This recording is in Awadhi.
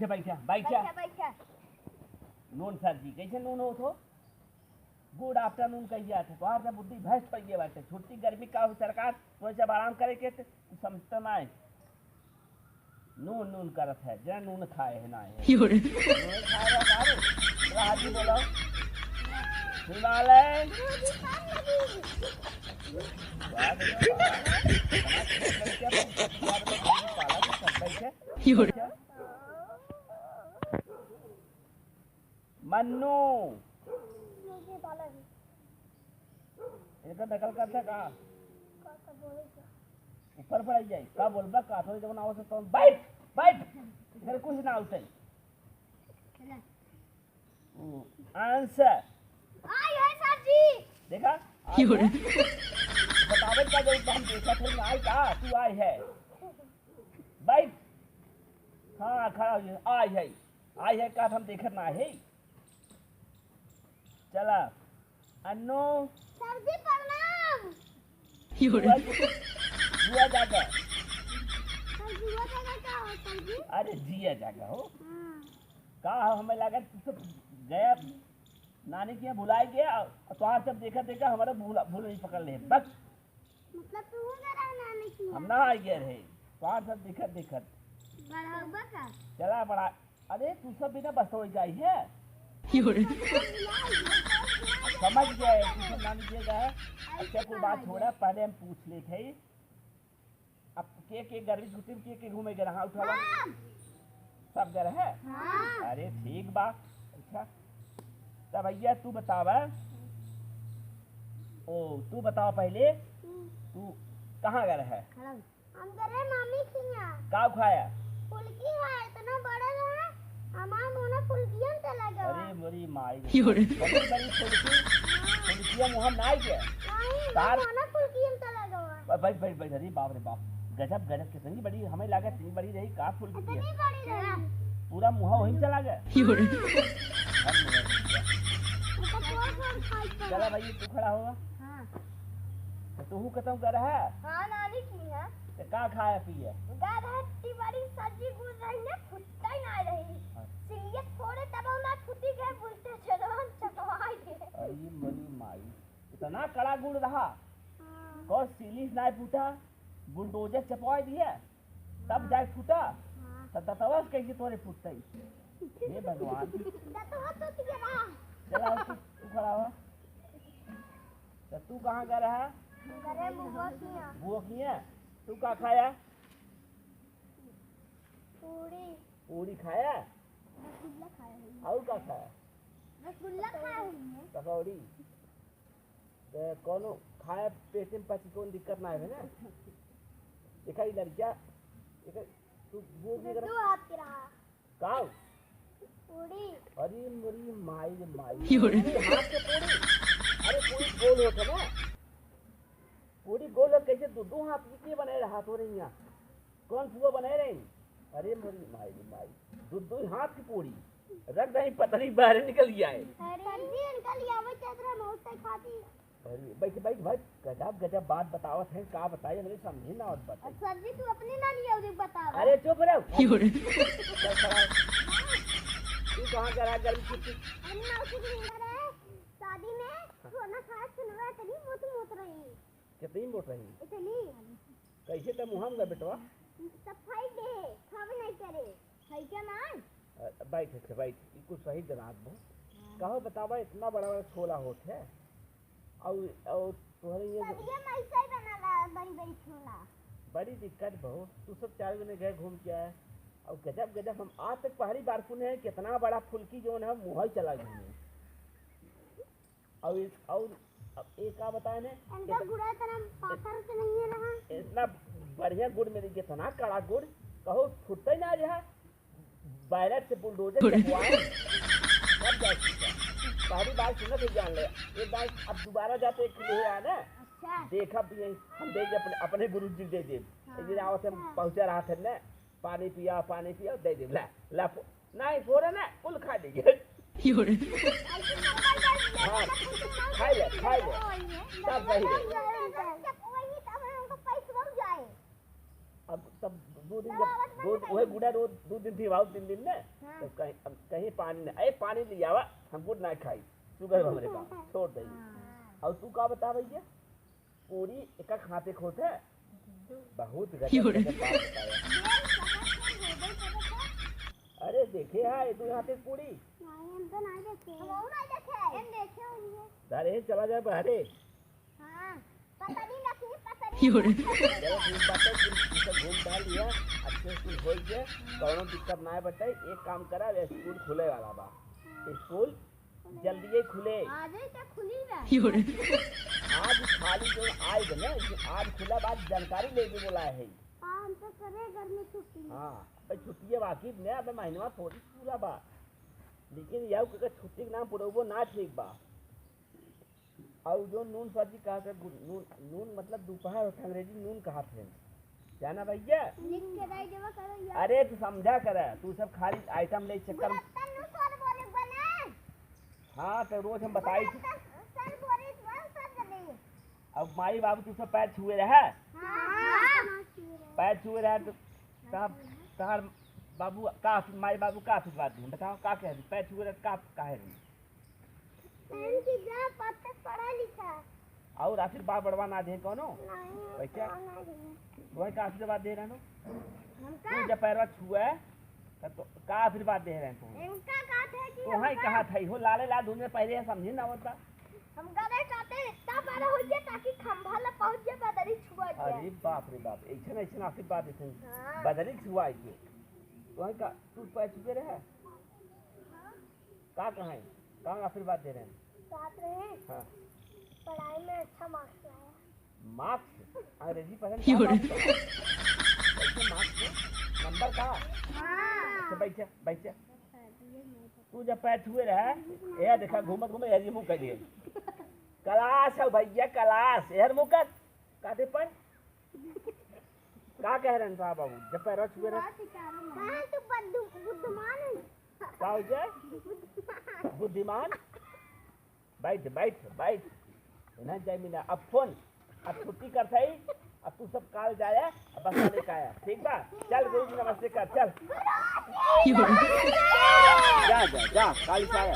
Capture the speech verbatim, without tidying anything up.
बैठा, बैठा, बैठा। बैठा, बैठा। नून सर जी, कैसे नून हो तो? Good afternoon कही जात है। तोहार सब बुद्धि भ्रष्ट होइ गया बाटे। छुट्टी गर्मी का हो सरकार, तो जब आराम करे के तो समझता ना है। नून नून करत है, जरा नून खाए है ना है। यो रे। नून खाए है बाबू। राजी बोलो। हिमालय। यो रे। मन्नू। मुझे पाला भी। इनका नकल करता का? का, का बोले क्या? ऊपर पड़ जाए। का बोलबा का? थोड़ी जब ना हो सकता हूँ। बैठ, बैठ। फिर कुछ ना उठे। चला। हम्म, answer। आई है सर जी। देखा? आई क्यों है। रे? बतावे का जरूरत हम देखा थे, आई का? तू आई है। बैठ। हाँ, खड़ा हो जा। आई है। आई है का हम देखत ना है। चला। अन्नू। सर जी, प्रणाम। यो रे। जुआ, जुआ जागा। सर, जुआ जागा का हो, सर जी? अरे, जिया जागा हो। हाँ। का हो, हमें लगा तू तो गया, नानी के यहाँ भुलाए गया, और तोहार सब देखा देखा हमारा भूला, भूल नहीं पकड़ ले। बस। मतलब तू हो गया रहा नानी के हम यहाँ? ना आ गया रहे, तोहार सब देखत देखत। बढ़ावा का? चला बड़ा, अरे तू सब बिना बस हो जाई है। यो रे। समझ गए, तू सब नानी के गए। अच्छा कोई बात छोड़ा, पहले हम पूछ लेते हैं। अब के के गर्मी छुट्टी में के के घूमे गए? हाँ, उठावा। हाँ। सब गए है? हाँ। अरे ठीक बा। अच्छा, तब भैया तू बतावा। ओ, तू बतावा पहले, हम्म। तू कहाँ गए है? खड़ा हो। हम गए रहे मामी के यहाँ। का खाया? फुलकी है, इतना बड़ा रहा, हमार मोना फुलकियन से लगा। अरे मोरी माई रे। यो रे। बड़ी बड़ी फुलकी, फुलकिया मुँह में ना आई के? नहीं, तार मोना फुलकियन से लगा। ब-, बैठ, बैठ, बैठ, अरे बाप रे बाप, गजब, गजब के संगी बड़ी, हमें लगा इतनी बड़ी रही, का फुलकी है? इतनी बड़ी रही। पूरा मुँह वहीं चला गया। यो रे। धन्य है भैया। तो कौन कौन खाई पर? चला भाई, तू खड़ा होगा। हाँ। तो तू कतौ गए रहा? हाँ, नानी की है। तो का खाया पिया? गए रहे, इतनी बड़ी सब्जी गुड़ रही है, फुट्टा ही ना रही। हाँ। सिलियत फोड़े तब ना फूटी गए, बोलते चलो हम चटवाई दे। अरे मरी माई, इतना कड़ा गुड़ रहा। हाँ। कौन सिलिस ना फूटा, बुलडोजर चपवाई दिया, तब जाए फूटा। हाँ। तो दतवा से कैसे तोरे फूटतई? हे भगवान। दतवा टूट गया। चला, तू, तू खड़ा हो। तो तू कहाँ गए रहा? घरे बुआ किया। बुआ किया? तू का खाया? पूरी। पूरी खाया? रसगुल्ला खाया है। और का खाया? रसगुल्ला खाया है। पकौड़ी। तो कौनो खाए पेट में पची कौन दिक्कत ना है ना? देखा ई लड़किया, देखा तू वो भी अगर दो हाथ के रहा। काऊ? पूरी। अरे मोरी माई रे माई। क्यों रे? पूरी हाथ के पूरी। अरे पूरी गोल होत है ना? पूरी गोल होत कैसे दो, दो हाथ के बनाए रहा तो रही यहाँ? कौन फुआ बनाए रही? अरे मोरी माई रे माई, दो, दो हाथ की पूरी रख दही पतली बाहर निकल गया है। अरे सर जी, इनका लियावे चादर हम उससे खाती। अरे बैठ, बैठ, बैठ, गजब, गजब बात बतावत है, का बताई, हमरे समझे ना आवत बात है। सर जी, तू अपनी ना लियावे, देख बतावा। अरे चुप रहो। क्यों रे? चल, खड़ा हो। तू कहाँ गया रहा गर्मी छुट्टी? हम ना उसी दिन गए रहे, शादी में, हाँ। खाना खाए, सुनवा इतनी मोटी मोट रही। कितनी मोट रही? इतनी। कैसे त मुँह में बेटवा? सब फाइट दे, खावे नहीं करे। है क्या ना? अ, बैठ, अच्छा, बैठ। ई कुछ सही जनात बो। हाँ। कहो बतावा, इतना बड़ा बड़ा छोला होत है। और, और तोहरे ये सब ये मैं ऐसे ही बनाला, बड़ी बड़ी छोला। बड़ी दिक्कत बो। तू सब चार जने गए घूम के आए। और गजब, गजब, हम आज तक पहली बार सुने हैं, कितना बड़ा फुल्की जौन है, मुँह ही चला गई। और इस, और अब ये का बताए ने? इनका गुड़ा इतना पातर से नहीं है रहा। इतना बढ़िया गुड़ मेरी, कितना कड़ा गुड़, कहो फुटते ना रहा। बैलेट से बुलडोजर चकवाए। सब जाए सीधा। पहली बार सुनत है जान ले। एक बार अब दोबारा जाते एक किलो है ना। अच्छा। देखा भी यहीं, हम देख अपने, अपने गुरु जी दे दे। हाँ, एक दिन आवत हम अच्छा। पहुँचा रहा था ना। पानी पिया, पानी पिया, दे दे, ला, ला, पो-, नहीं, फोड़े ना, कुल खा लेंगे। यो रे। हाँ, खाई ले, खाई ले। सब सही है। अब तब दो दिन जब दो, वही गुड़ा दो, दो दिन थी, आओ तीन दिन में, हाँ। तब कहीं, अब कहीं पानी नहीं, अरे पानी ले आवा, हम गुड़ ना खाई, शुगर हमरे का, छोड़ दे। हाँ। और तू का बता भैया, पूरी एक एक हाथे खोत है, बहुत गजब, गजब बात बताया। अरे देखे हा, ये दो हाथे पूरी। नहीं, हम तो नहीं देखे। हम और नहीं देखे। हम देखे होंगे। अरे चला जाए बाहरे। हाँ, पतरी रखी, पतरी। चलो, ठीक बात है, तुम, तुम सब घूम टहल लिया, अच्छे से हो गए, कौनो दिक्कत ना है बेटा। एक काम करा, अब स्कूल खुले वाला बा, स्कूल जल्दी ही खुले। आज ही तो खुली बा। आज खाली जो आए बा ना, कि आज खुला बा, जानकारी लेके बोला है। हाँ, हम तो करे घर में छुट्टी। हाँ, भाई छुट्टी है बाकी, नया बे महीनवा थोड़ी पूरा बा, लेकिन यार के छुट्टी के नाम पुरौबो ना ठीक बा। और जो नून सब्जी कहा थे, गु-, नून, नून मतलब दोपहर होता, अंग्रेजी नून कहा थे, जाना भैया? लिख के दे देवा करो यार। अरे तू समझा कर, तू सब खाली आइटम ले चक्कर में। गुलत्तन नू सर बोले बने। हाँ, तो रोज हम बताई थी। गुलत्तन सर बोले बन सर जने। अब माई बाबू तू सब पैर छुए रहे? हाँ। पैर छुए रहे तो तब तहार बाबू का आशीर्-, माई बाबू का आशीर्वाद दिए? बताओ, का कह रही? पैर छुए रहे तो का, का है रही? टाइम की जा, पढ़, पढ़ा लिखा। और आशीर्वाद बड़वा ना दे कौनो? नहीं, वैसे? पढ़ा नहीं। तुम्हें का आशीर्वाद दे रहे हो? हमका? तू जब पैरवा छुए, तब तो का आशीर्वाद दे रहे हैं तुम? इनका का थे कि तो है हमका कहा था, हो लाले लाल धुन में पहले ये समझी ना होता। हमका नहीं चाहते, इतना बड़ा हो गया ताकि खंभा ला पहुंच जाए, बदरी छुआ जाए। अरे बाप रे बाप, ऐसे ना, ऐसे ना आशीर्वाद देते हैं। हाँ। बदरी छुआ के। तो है का, तू पैर छुए रहे? का कहें? का आशीर्वाद दे रहे हैं? साथ रहे। हाँ। पढ़ाई में अच्छा मार्क्स लाया। मार्क्स? अंग्रेजी पढ़न का मार्क्स? कैसे मार्क्स? नंबर का? हाँ। अच्छा, बैठ जा, बैठ जा। तू जब पैर छुए रहे, ए देखा, घूमत घूमत यही मुंह कर दिए। क्लास है भैया, क्लास। एहर मुंह कर। काटे पर? का कह रहे हैं साहब बाबू? जब पैर छुए रहे? कहाँ तू बुद्धि-, बुद्धिमान है? का हो जाए? बुद्धिमान। बैठ, बैठ, बैठ। ना जाए मिला। अब फोन, अब छुट्टी कर था ही, अब तू सब काल जाया, अब बस लेके आया। ठीक बा? चल गुरु जी नमस्ते कर, चल। जा, जा, जा, काल से आया।